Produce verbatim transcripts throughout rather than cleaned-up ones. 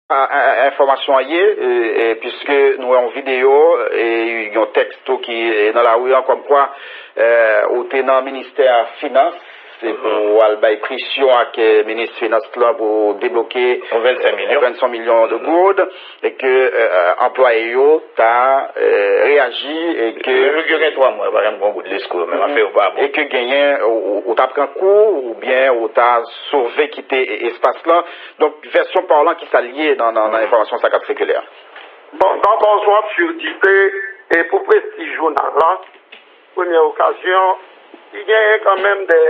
a, a, enfòmasyon an ye, e, e, piske nou wè yon videyo, e, yon tèks tou ki, e, nan lari an, kòmkwa, e, ou te nan ministè finans, se pou al bay presyon ak, e, minis finans lan pou debloke, yon vennsenk milyon, e, vennsenk milyon de goud, e ke, e, e, anplwaye yo ta, e, reyaji, e ke yo gen twa mwa, pa janm gen yon goud lesko, menm afè yo pa bon. E ke genyen, ou, ou, ou ta pran kou, oubyen ou ta sove kite, e, espas lan. Donk, vèsyon pa w lan, ki sa l ye nan, nan, nan enfòmasyon sa k ap sikile a? Bon, dabò, se yon absidite, e pou prestij jounal la, premyè okazyon, li genyen kanmenm de,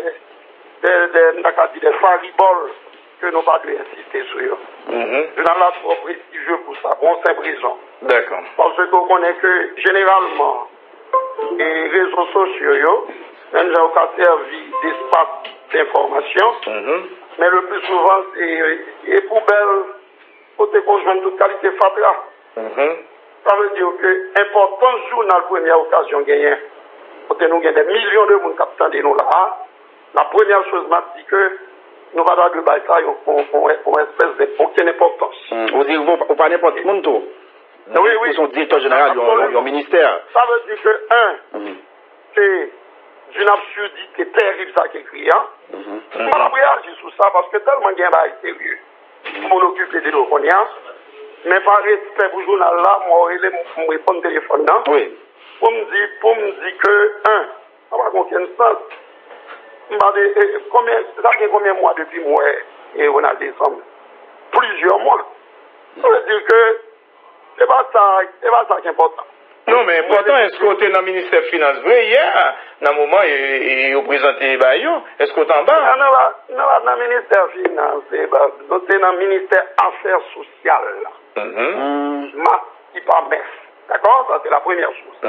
de, de, m ta ka di de faribòl ke nou pa dwe ensiste sou yo. Jounal la twò prestijye pou sa, pou yon senp rezon. Dakò. Paske w konnen ke, jeneralman, e rezo sosyo yo, menm jan yo ka sèvi despas denfòmasyon, men le pli souvan, se, e poubèl, kote ke w jwenn tout kalite fatra. Sa vle di ke enpòtans jounal Premyè Okazyon genyen, kote nou gen de milyon de moun k ap tande nou la a, la premyè choz m ap di ke nou pa ta dwe bay sa yon, yon, yon, yon espès de okenn enpòtans. Ou di ou, ou pa nenpòt moun tou. Wi, wi. Ou se yon direktè jeneral yon, yon, yon ministè. Sa vle di ke, en, se d'une absurdité terrible sa k ekri an. M pa t ap reyaji sou sa paske tèlman gen bagay serye pou moun okipe de yo kounye a. Men pa respè pou jounal la, mwen w rele m, m reponn telefòn nan. Wi. Pou m di, pou m di ke, en, sa pa gen okenn sans. M pa te, e, konbyen, sa gen konbyen mwa depi m wè, e, Ronald Desanm? Plizyè mwa. Sa vle di ke se pa sa, se pa sa ki enpòtan. Non, men enpòtan, èske w te nan ministè finans vre yè, nan moman e, e, yo prezante ba yo? Èske w te anba? Non, nou pa, nou pa nan ministè finans, e, ba, nou te nan ministè afè sosyal la. Mas ki pa mès. Dakò? Sa se la premyè sous.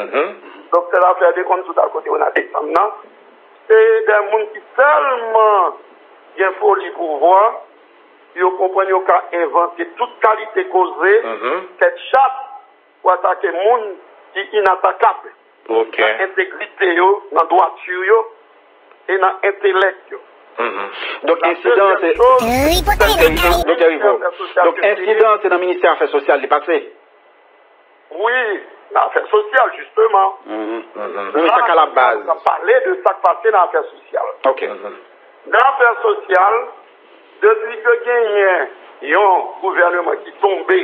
Doktè Laflè te konn sou ta kote yo nan desanm nan. Se de moun ki tèlman gen foli pouvwa, yo konprann yo ka envante tout kalite koze, tèt chat, pou atake moun ki inatakab nan entegrite yo, nan dwati yo, e nan entelèk yo. Donk, ensidan an se, Doktè Rivo, donk, ensidan an se nan ministè afè sosyal li pase? Wi, nan afè sosyal, jisteman. Wi, men sa k a la baz. N ap pale de sa k pase nan afè sosyal. Ok. Nan afè sosyal, depi ke genyen yon gouvèneman ki tonbe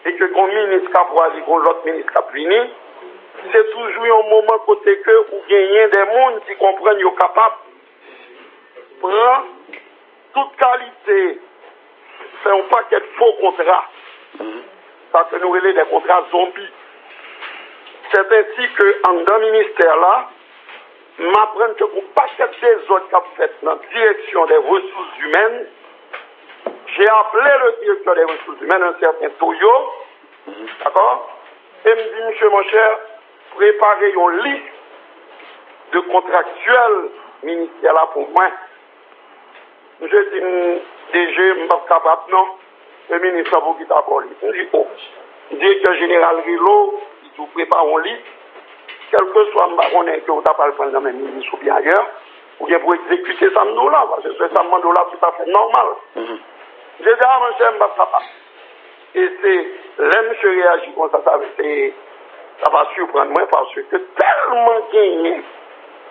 e ke gon minis k ap prale, gon lòt minis k ap vini, se toujou yon moman kote ke ou genyen de moun ki konprann yo kapab pran tout kalite, fè yon pakèt fo kontra. Sa ke nou rele de kontra zonbi. Sèten si ke anndan ministè la, m aprann ke gon pakèt dezòd k ap fèt nan direksyon de resous imèn. J'ai appelé le directeur des ressources humaines, un certain Toyo, dakò? E m di, misye, monchè, prepare yon lis de kontraktyèl ministè la pou mwen. Misye di m, D G, m p ap kapab non. Se minis lan pou ki ta ba w li. M di, o. Direktè jeneral rele w, li di w prepare yon lis. Kèlkeswa, m pa konnen ke w ta pral pran l nan men minis oubyen ayè, ou gen pou egzekite sa m di w la, paske se sa m mande w la, se sa fè nòmal. Misye di, a, monchè, m p ap kapab. E se lè misye reyaji konsa, sa, se, sa pa siprann mwen, paske tèlman genyen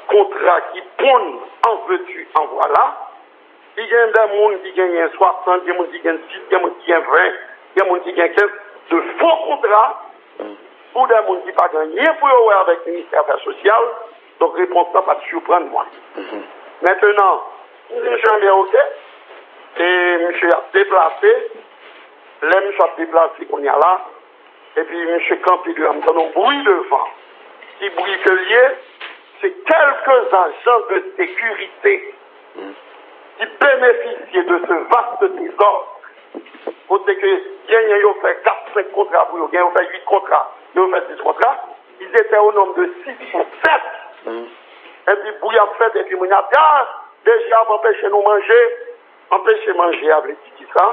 kontra ki ponn an veti an vwala, li gen de moun ki genyen swasant, gen moun ki gen dis, gen moun ki gen ven, gen moun ki gen kenz, de fo kontra pou de moun ki pa gen anyen pou yo wè avèk ministè afè sosyal. Donk, repons lan pa t siprann mwen. Mentenan, m di misye, enben, ok. E misye ap deplase. Lè misye ap deplase kounye a la, epi misye kanpe deyò, m tande yon bri devan. Ki bri ke l ye? Se kèlke ajan de sekirite ki benefisye de ce vaste désordre, kote ke genyen yo fè kat, senk kontra pou yo, genyen yo fè uit kontra, yo fè dis kontra, ils étaient au nombre de six ou sept. Epi bri ap fèt, epi moun ap di, a, D G ap anpeche nou manje. Anpeche manje a vle di kisa?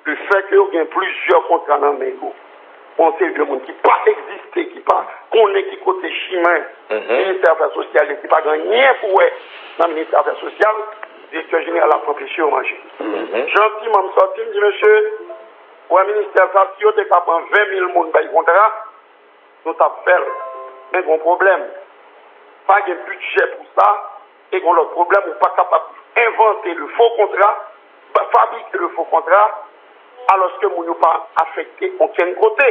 Lefètke yo gen plizyè kontra nan men yo, pou yon seri de moun ki pa egziste, ki pa konnen ki kote chimen ministè afè sosyal ye, ki pa gen anyen pou wè nan ministè afè sosyal, Direktè jeneral la ap anpeche yo manje. Jantiman, m sòti, m di, mesye, ou wè ministè sa, si yo te ka pran ven mil moun bay kontra, nou t ap fè l. Men gen yon pwoblèm. Pa gen bidjè pou sa, e gen lòt pwoblèm, ou pa kapab envante le fo kontra, pa fabrike le fo kontra, alòske moun yo pa afekte okenn kote.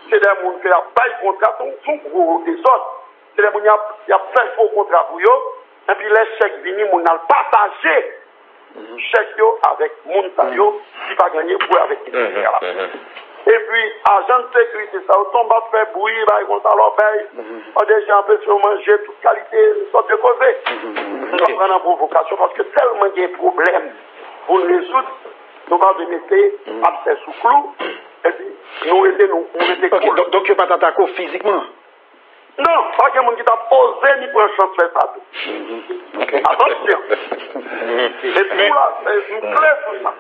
Se de moun ke y ap bay kontra, se yon, se yon gwo dezòd. Se de moun y ap, y ap fè fo kontra pou yo, epi lè chèk vini, moun nan al pataje chèk yo avèk moun sa yo ki pa gen anyen pou wè avèk ministè a. Epi, ajan de sekirite sa yo tonbe ap fè bri, bay konsa, lòbèy, an deja anpeche yo manje, tout kalite sòt de koze. Nou pa pran nan pwovokasyon paske tèlman gen pwoblèm pou n rezoud, nou pa vle mete absè sou klou, epi nou rete, nou, nou rete Ok, kòl. donk, donk yo pa t atake w fizikman? Non, pa gen moun ki t ap oze ni pran chans fè sa tou. Atansyon. E pou la, e, m klè sou sa.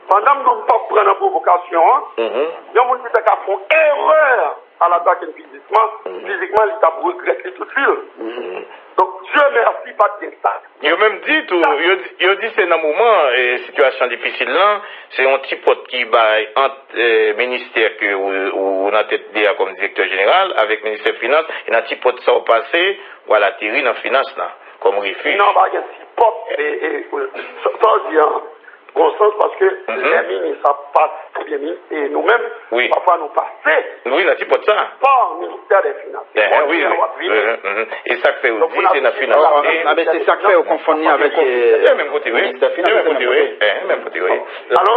Pandan m di w m p ap pran nan pwovokasyon an, yon moun ki te ka fè yon erè al atake m fizikman, fizikman, li t ap regrèt li tout vi l. Donk, Dye mèsi, pa t gen sa. Yo menm di tou, yo di, yo di se nan moman, e, sitiyasyon difisil lan, se yon ti pòt ki bay ant, e, ministè ke ou, ou, ou nan tèt de a kòm direktè jeneral avèk ministè finans, e nan ti pòt sa w pase, w al ateri nan finans lan kòm refij. Non, pa gen ti pòt, e, e, sa, sa w di an, gon sans, paske lè minis ap pase, oubyen mi-, e nou menm, Wi. pafwa nou pase Wi, nan ti pòt sa. pa ministè dè finans. Ehè, wi, wi. Ehè, mhm. E sa k fè yo Donk, di se nan finans. Ah, ah, ah, ben, se sa k fè yo konfonn li avèk, eh, Se menm kote, wi. Ministè finans, Se menm se kote, menm wi. kote. Ehè, menm kote, wi. Alò,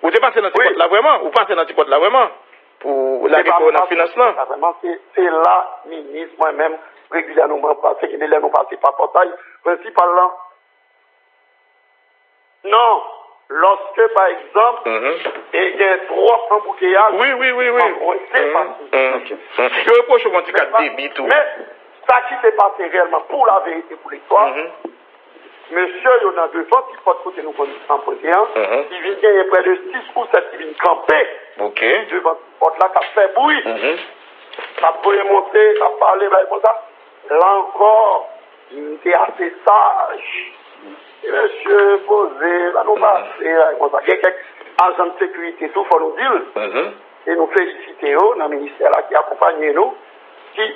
Ou te pase nan ti pòt la vrèman? Ou pase nan ti pòt la vrèman? Pou lage kò w nan finans lan? Vrèman, se, se la, minis, mwen menm, regilyèman, pase, gen de lè nou pase pa pòtay prensipal lan. Non, lòske, pa egzanp, e gen twòp anbouteyaj, Wi, wi, wi, wi. pa pwese Mhm, pase. mhm, mhm. Yo repwoche w yon ti kat debi tou. Men, sa ki te pase reyèlman, pou la verite, pou listwa, Mhm. mesye yo nan devan ti pòt kote nou konn anprente an, Mhm. ki vin genyen prè de sis ou sèt ki vin kanpe Ok. devan ti pòt la, k ap fè bri. Mhm. K ap voye monte, k ap pale, bagay konsa. La ankò, m te ase saj. Ti mesye poze, ba nou pase, bagay konsa. Gen kèk ajan de sekirite tou, fò nou di l. Mhm. E nou felisite yo nan ministè la ki akonpanye nou, ki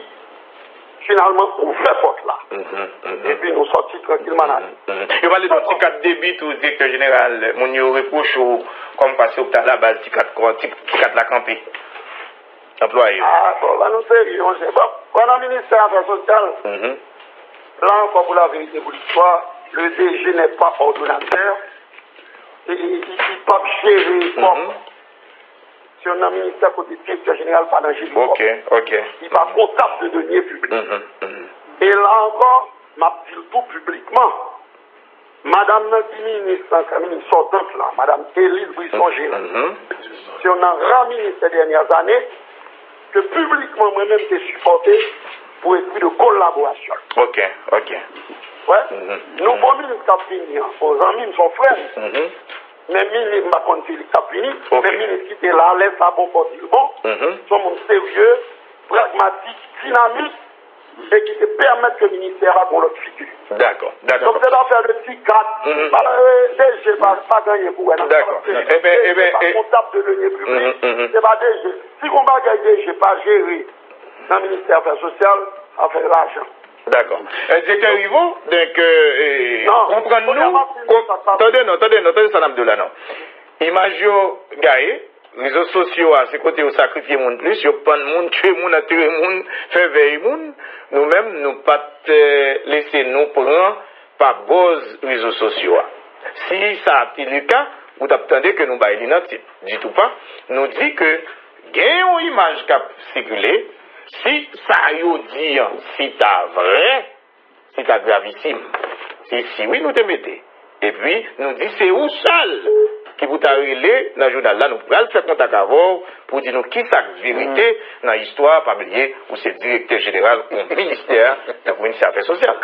finalman ouvè pòt la. Mhm, mhm. Epi nou sòti trankilman ale. Mhm. Yo pale de yon ti kat debi tou, direktè jeneral. Moun yo repwoche w kòmkwa se ou k t al labaz ti kat, ti, ti kat la kanpe. Anplwaye yo. Ah, bon, ba nou serye, monchè. Bon, bon, nan ministè afè sosyal, Mhm. la ankò, pou la verite, pou listwa, le D G n'est pas ordonnateur. E, e, e, li p ap jere kòb. Mhm. Se youn nan ministè kote direktè jeneral pa nan jere kòb. Ok, ok. Li pa kontab de deniers publics. Mhm, mhm. E la ankò, m ap di l tou piblikman, Madanm nan ki minis nan, minis sòtant la, Madanm Elise Brisson Gélin, Mhm. se youn nan ra minis sè dènyè ane ke piblikman mwen menm te sipòte pou espri de kolaborasyon. Ok, ok. Wè, Mhm. nouvo minis k ap vini an, se yon zanmi m, se yon frè m. Mhm. Men minis, m pa konn si li k ap vini, Ok. men minis ki te la, lè sa bon, fò di l bon, Mhm. se yon moun serye, pragmatik, dinamik, e ki te pèmèt ke ministè a gon lòt figi. Dakò, dakò. Donk, se pa fè de ti kat, Mhm. pa, euh, D G pa, pa gen anyen pou wè nan sa, Dakò. paske Eben, D G eben, pa e kontab de deniers publics, Mhm, mhm. se pa D G. Si gon bagay D G pa jere nan ministè afè sosyal, afè lajan. Dakò. Eh, direktè Rivo, donk, eh, eh, Non, konprann kounye a nou, m ap di kon-, sa k pa tande non, tande non, tande sa n ap di w la non. Imaj yo gaye, rezo sosyo a, se kote yo sakrifye moun plis, yo pann moun, tiye moun, antere moun, fè vèy moun. Nou menm, nou pa t, eh, lese nou pran pa bòz rezo sosyo a. Si sa te le ka, ou t ap tande ke nou bay li nan tit. Ditou pa, nou di ke gen yon imaj k ap sikile, si sa yo di an, si ta vrè, se ta gravisim. Se si wi nou te mete. Epi, nou di se ou sèl ki pou ta rele nan jounal la. Nou pral fè kontak avè w pou di nou kisa k verite nan istwa. Pa bliye, ou se direktè jeneral yon ministè, tankou ministè afè sosyal.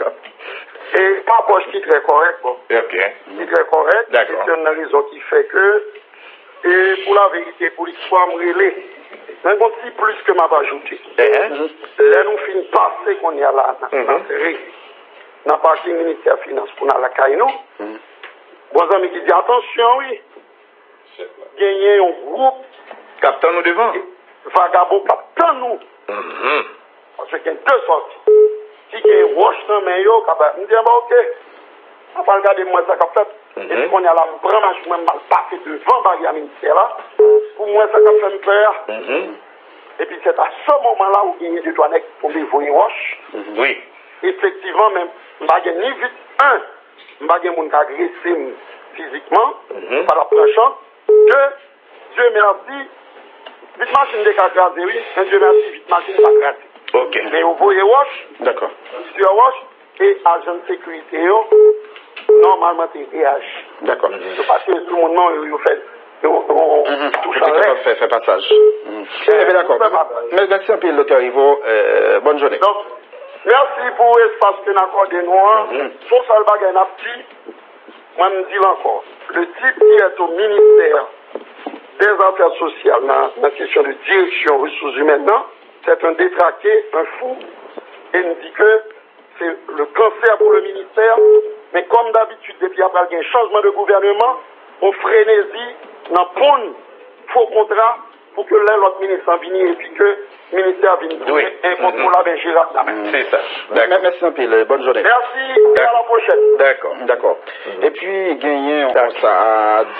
E pa bòz ki trè kòrèk, bon. Ok. Ki trè kòrèk, Dakò. e se youn nan rezon ki fè ke E pou laverite, pou listwa, m rele. Men gon ti plis ke m ap ajoute. Lè nou fin pase kounye a la nan, nan seri, nan pakin ministè finans pou n al lakay nou. Bon zanmi ki di, "Atansyon wi, genyen yon gwoup k ap tann nou devan, vagabon k ap tann nou." Paske gen de sòti. Si gen wòch nan men yo, ka ba, m di, "Anba, oke." Mwen pral gade, m wè sa k ap fèt. Epi kounye a la, m pran machin mwen, m al pase devan baryè ministè la pou m wè sa k ap fè m pè a. Epi se ta se moman la ou genyen de twa nèg ki tonbe voye wòch. Wi. Efektivman, men m pa gen ni vit, en, m pa gen moun k agrese m fizikman, pa t ap pran chan. De, Dye mèsi, vit machin te ka kraze, wi, men Dye mèsi, vit machin pa kraze. Ok. Men yo voye wòch, plizyè wòch, e ajan sekirite yo, nòmalman, te reyaji. Dakò. Yo pa tiye sou moun, non, yo, yo fè, yo, yo touche anlè. Pou te kapab fè, fè pasaj. Ebyen, dakò. Mèsi anpil, Doktè Rivo. Bòn jounen. Donk, mèsi pou espas ke n akòde nou an. Se yon sèl bagay n ap di, mwen, m di l ankò. Le type qui est au ministère des Affaires Sociales, nan, nan kesyon de direksyon resous imèn nan, c'est un détraqué, un fou, e m di ke se le cancer pour le ministère. Men kòm dabitid, depi apral gen chanjman de gouvèneman, on frenezi nan ponn fo kontra pou ke lè lòt minis lan vini epi ke ministè a vin tounen enkontwolab, enjerab nan men. Se sa. Mèsi anpil. Bòn jounen. Mèsi, e a la pwochèn. Dakò, dakò. Epi genyen yon konsa,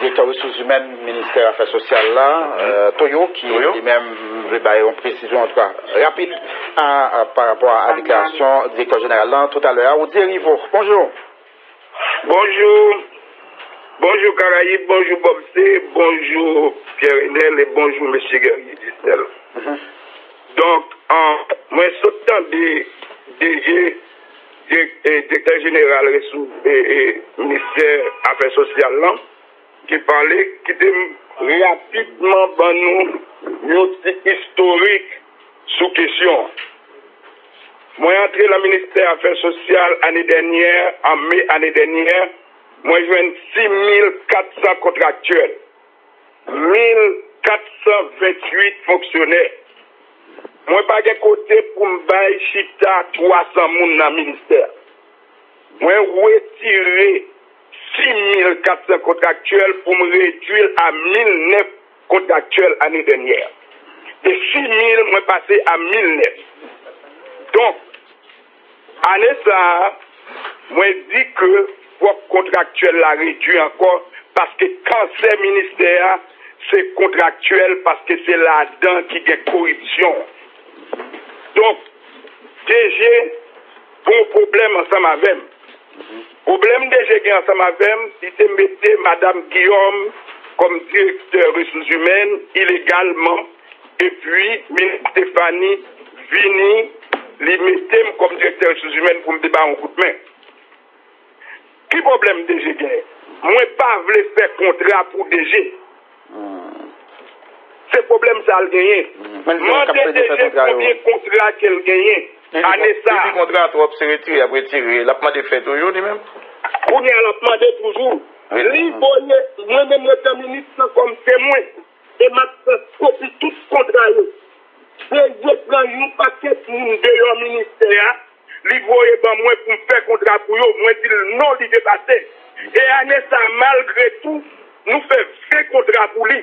direktè resous imèn ministè afè sosyal la, Toyo, ki li menm vle bay yon presizyon, antouka, rapid, pa rapò a deklarasyon direktè jeneral la toutalè a. Ou di Rivo. Bonjou. Bonjou. Bonjou Karayib, bonjou Bob C, bonjou Pierre Enel e bonjou mesye Guerrier Distel. Donk, mwen sot tande DG, direktè jeneral resous, ministè afè sosyal lan, ki pale, kite m rapidman ban nou yon ti istorik sou kesyon an. Mwen antre nan ministè afè sosyal ane dènyè, an me ane dènyè, mwen jwenn sis mil kat san kontraktyèl, mil kat san venntuit fonksyonè. Mwen pa gen kote pou m bay chita twa san moun nan ministè a. Mwen retire sis mil kat san kontraktyèl pou m redui l a mil nèf kontraktyèl ane dènyè. De sis mil, mwen pase a mil nèf. Donk, ane sa a, mwen di ke fòk kontraktyèl la redui ankò, paske kansè ministè a, se kontraktyèl, paske se ladan ki gen koripsyon. Donk, DG gon pwoblèm ansanm avè m. Pwoblèm DG gen ansanm avè m, li te mete madanm Guillaume kòm direktè resous imèn ilegalman, epi minis Stephanie vini, li mete m kòm direktè resous imèn pou m te ba yon kout men. Ki pwoblèm DG genyen? Mwen pa vle fè kontra pou DG. Se pwoblèm sa l genyen. Mande DG konbyen kontra ke l genyen ane sa a. Li di kontra twòp, se retire y ap retire. L ap mande fè toujou, li menm. Kounye a, l ap mande toujou. Li voye, mwen menm, mwen pran minis lan kòm temwen. E m ap fè kopi tout kontra yo. DG pran yon pakèt moun deyò ministè a, li voye ban mwen pou m fè kontra pou yo. Mwen di l non, li depase. E ane sa a, malgre tou, nou fè ven kontra pou li.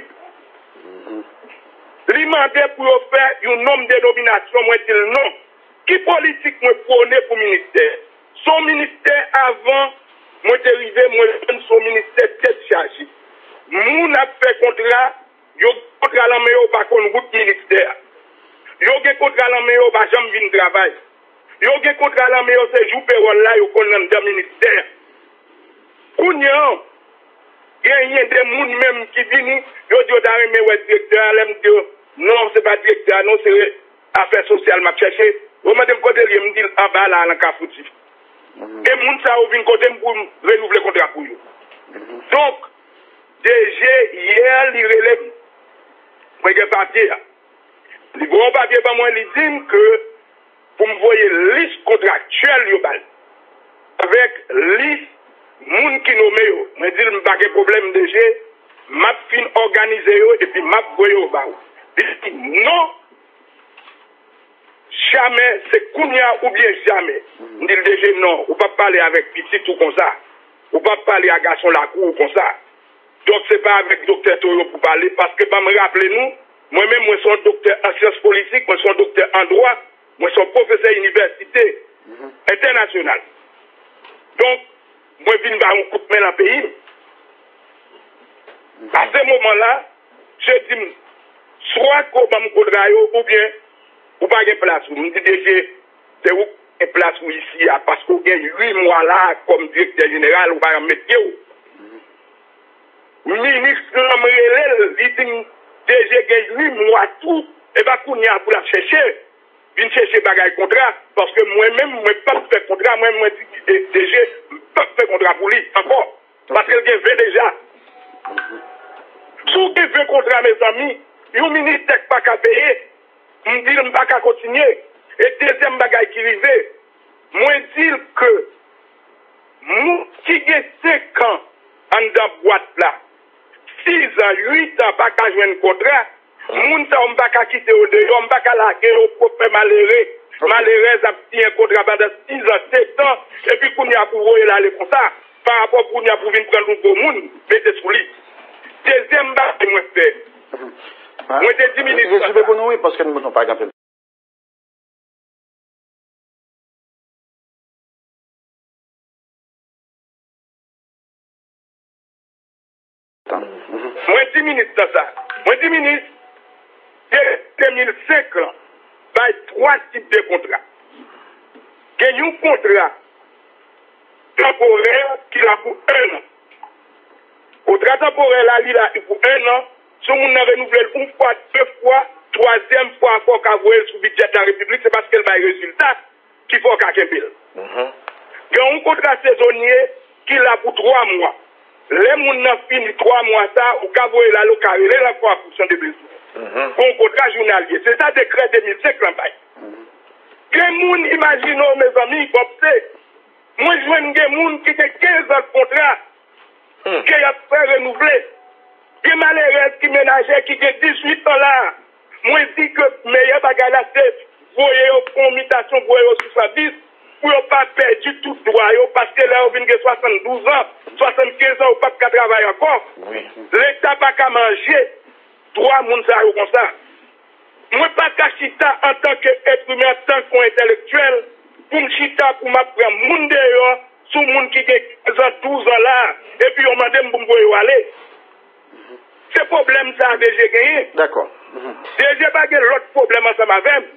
Li mande pou yo fè yon nonm de nominasyon, mwen di l non. Ki politik mwen pwone pou ministè? Se yon ministè, avan mwen te rive, mwen jwenn se yon ministè tèt chaje. Moun ap fè kontra, yo gen kontra lan men yo, pa konn wout ministè a. Yo gen kontra lan men yo, pa janm vin travay. Yo gen kontra lan men yo, se jou pewòl la yo konn anndan ministè a. Kounye a, genyen de moun menm ki vini, yo di yo ta renmen wè direktè a, lè m di yo non, se pa direktè a non, se afè sosyal m ap chèche. Yo mande m kote l ye, m di l anba la, nan Kafou Tif. E moun sa yo vin kote m pou m renouvle kontra pou yo. Donk, DG, yè, li rele m. Mwen gen papye a. Li voye yon papye ban mwen, li di m ke pou m voye lis kontraktyèl yo ba l, avèk lis moun ki nome yo. Mwen di l, "M pa gen pwoblèm, DG, m ap fin òganize yo epi m ap voye yo ba ou." Li di, "Non, jamè, se kounye a oubyen jamè. M di l, "D G, non, ou p ap pale avèk pitit ou konsa. Ou p ap pale a gason lakou w konsa." Donk, se pa avèk Doktè Toyo pou pale, paske ban m raple nou, mwen menm, mwen se yon doktè an syans politik, mwen se yon doktè an dwa, mwen se yon pwofesè inivèsite entènasyonal. Donk, mwen vin ba yon kout men nan peyi m. Pase moman la, je di m, swa ke w ban m kontra yo, oubyen ou pa gen plas ou. M di, "D G, se ou ki gen plas ou isi a, paske w gen uit mwa la kòm direktè jeneral, ou pa janm met pye w." Minis lan, m rele l, li di m, "D G gen uit mwa tou, e pa kounye a pou l ap chèche, vin chèche bagay kontra, paske mwen menm, mwen p ap fè kontra, mwen, mwen di, D G, m p ap fè kontra pou li ankò, paske l gen ven deja." Si w gen ven kontra, mezanmi, yon minis tèt pa ka peye, m di l m pa ka kontinye. E dezyèm bagay ki rive, mwen di l ke moun ki gen senk an anndan bwat la, sis an, uit an pa ka jwenn kontra, moun sa yo m pa ka kite yo deyò, m pa ka lage yo pou fè malere, malerèz ap siyen kontra pandan sis an, sèt an, epi kounye a pou voye l ale konsa, pa rapò kounye a pou vin pran nouvo moun, mete sou li. Dezyèm bagay mwen fè, mwen te di minis sa. Rezime pou nou, wi, paske nou, nou pa gen anpil. Mwen di minis lan sa. Mwen di minis, de de mil senk lan, bay twa tip de kontra. Gen yon kontra tanporè ki la pou enn an. Kontra tanporè la, li la pou enn an. Si moun nan renouvle l yon fwa, de fwa, twazyèm fwa, fò w ka voye l sou bidjè la repiblik, se paske l bay rezilta ki fè w ka kenbe l. Gen yon kontra sezonye ki la pou twa mwa. Lè moun nan fini twa mwa sa, ou ka voye l ale, ou ka rele l ankò an fonksyon de bezwen. Gen yon kontra jounalye. Se sa dekrè de mil senk lan bay. Gen moun, imajine w, mezanmi, Bòb, se, mwen jwenn gen moun ki gen kenz an kontra ke y ap fè renouvle. Gen malerèz ki menajè ki gen dizuit an la. Mwen di ke meyè bagay la se voye yo fè yon mitasyon, voye yo sou san dis, pou yo pa pèdi tout dwa yo, paske lè yo vin gen swasanndouz an, swasannkenz an, yo p ap ka travay ankò. Leta pa ka manje dwa moun sa yo konsa. Mwen pa ka chita antanke èt imen, antanke yon entèlektyèl, pou m chita pou m ap pran moun deyò sou moun ki gen kenz an, douz an la, epi yo mande m pou m voye yo ale. Se pwoblèm sa a D G genyen. Dakò. D G pa gen lòt pwoblèm ansanm avè m.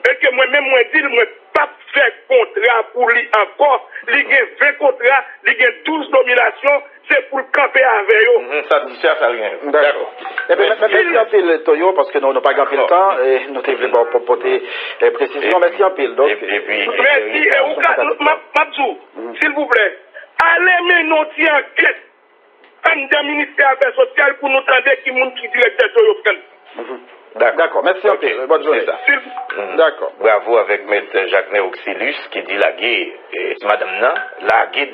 E ke mwen menm, mwen di l, mwen p ap fè kontra pou li ankò. Li gen ven kontra, li gen douz nominasyon, se pou l kanpe avè yo. Mhm, sa, se sa l gen. Dakò. Dakò. Ebyen, mè-, mè-, mèsi anpil, Toyo, paske nou, nou pa gen anpil tan, e nou te vle ba w pote, e, presizyon. Mèsi anpil. Donk, e, epi, mèsi, e, e, ou ka, m ap, m ap di w, silvouplè, ale mennen yon ti ankèt anndan ministè afè sosyal pou nou tande ki moun ki direktè Toyo Frantz. Mhm. Dakò. Dakò. Mèsi anpil. Bòn jounen. Se sa. Mhm. Dakò. Bravo avèk mèt Jacquenay Oxilus ki di lage, e, madanm nan, lage